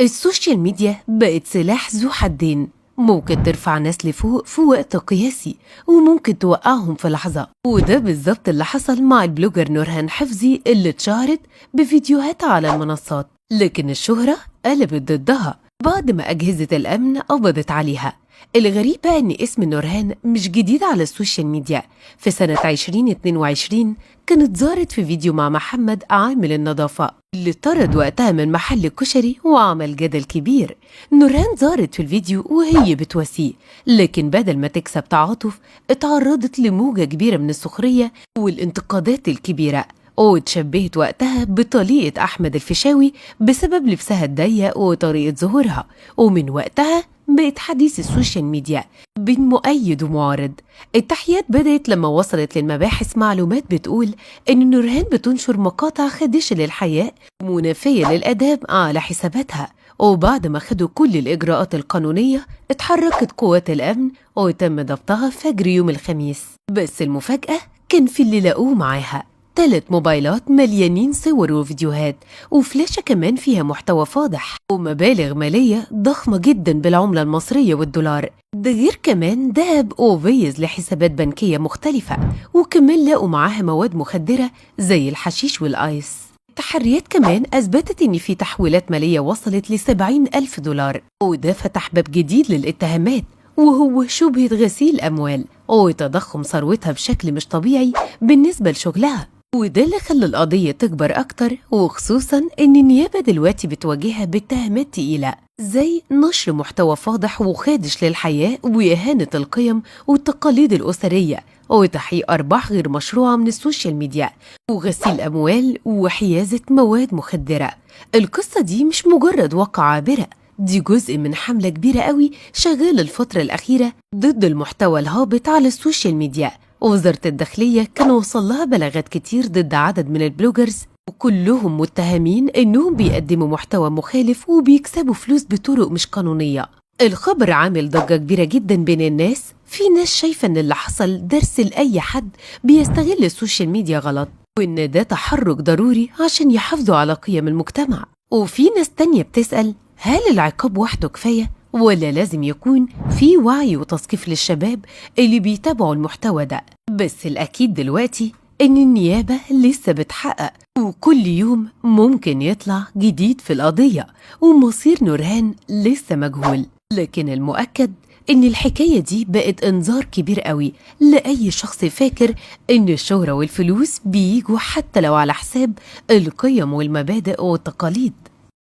السوشيال ميديا بقت سلاح ذو حدين، ممكن ترفع ناس لفوق في وقت قياسي وممكن توقعهم في لحظة. وده بالظبط اللي حصل مع البلوجر نورهان حفظي اللي اتشهرت بفيديوهات على المنصات، لكن الشهرة قلبت ضدها بعد ما أجهزة الأمن قبضت عليها. الغريب بقى إن اسم نورهان مش جديد على السوشيال ميديا. في سنة 2022 كانت ظهرت في فيديو مع محمد عامل النظافة اللي طرد وقتها من محل كشري وعمل جدل كبير. نورهان ظهرت في الفيديو وهي بتواسيه، لكن بدل ما تكسب تعاطف اتعرضت لموجة كبيرة من السخرية والانتقادات الكبيرة، واتشبهت وقتها بطليقة أحمد الفيشاوي بسبب لبسها الضيق وطريقة ظهورها. ومن وقتها بقت حديث السوشيال ميديا بين مؤيد ومعارض. التحقيقات بدأت لما وصلت للمباحث معلومات بتقول إن نورهان بتنشر مقاطع خادشة للحياء منافية للآداب على حساباتها. وبعد ما خدوا كل الإجراءات القانونية اتحركت قوات الأمن وتم ضبطها فجر يوم الخميس. بس المفاجأة كان في اللي لقوه معاها 3 موبايلات مليانين صور وفيديوهات، وفلاشة كمان فيها محتوى فاضح ومبالغ مالية ضخمة جدا بالعملة المصرية والدولار، ده غير كمان دهب وفيز لحسابات بنكية مختلفة، وكمان لقوا معاها مواد مخدرة زي الحشيش والآيس. التحريات كمان أثبتت إن في تحويلات مالية وصلت ل70,000 دولار، وده فتح باب جديد للاتهامات وهو شبهة غسيل أموال وتضخم ثروتها بشكل مش طبيعي بالنسبة لشغلها. وده اللي خلى القضية تكبر أكتر، وخصوصا إن النيابة دلوقتي بتواجهها باتهامات تقيلة زي نشر محتوى فاضح وخادش للحياة وإهانة القيم والتقاليد الأسرية وتحقيق أرباح غير مشروعة من السوشيال ميديا وغسيل أموال وحيازة مواد مخدرة. القصة دي مش مجرد واقعة عابرة، دي جزء من حملة كبيرة قوي شغالة الفترة الأخيرة ضد المحتوى الهابط على السوشيال ميديا. ووزارة الداخلية كان وصل لها بلاغات كتير ضد عدد من ال bloggers، وكلهم متهمين إنهم بيقدموا محتوى مخالف وبيكسبوا فلوس بطرق مش قانونية. الخبر عامل ضجة كبيرة جدا بين الناس. في ناس شايفة إن اللي حصل درس لأي حد بيستغل السوشيال ميديا غلط، وإن ده تحرك ضروري عشان يحافظوا على قيم المجتمع. وفي ناس تانية بتسأل هل العقاب وحده كفاية ولا لازم يكون في وعي وتثقيف للشباب اللي بيتابعوا المحتوى ده؟ بس الأكيد دلوقتي إن النيابة لسه بتحقق، وكل يوم ممكن يطلع جديد في القضية، ومصير نورهان لسه مجهول. لكن المؤكد إن الحكاية دي بقت إنذار كبير قوي لأي شخص فاكر إن الشهرة والفلوس بيجوا حتى لو على حساب القيم والمبادئ والتقاليد.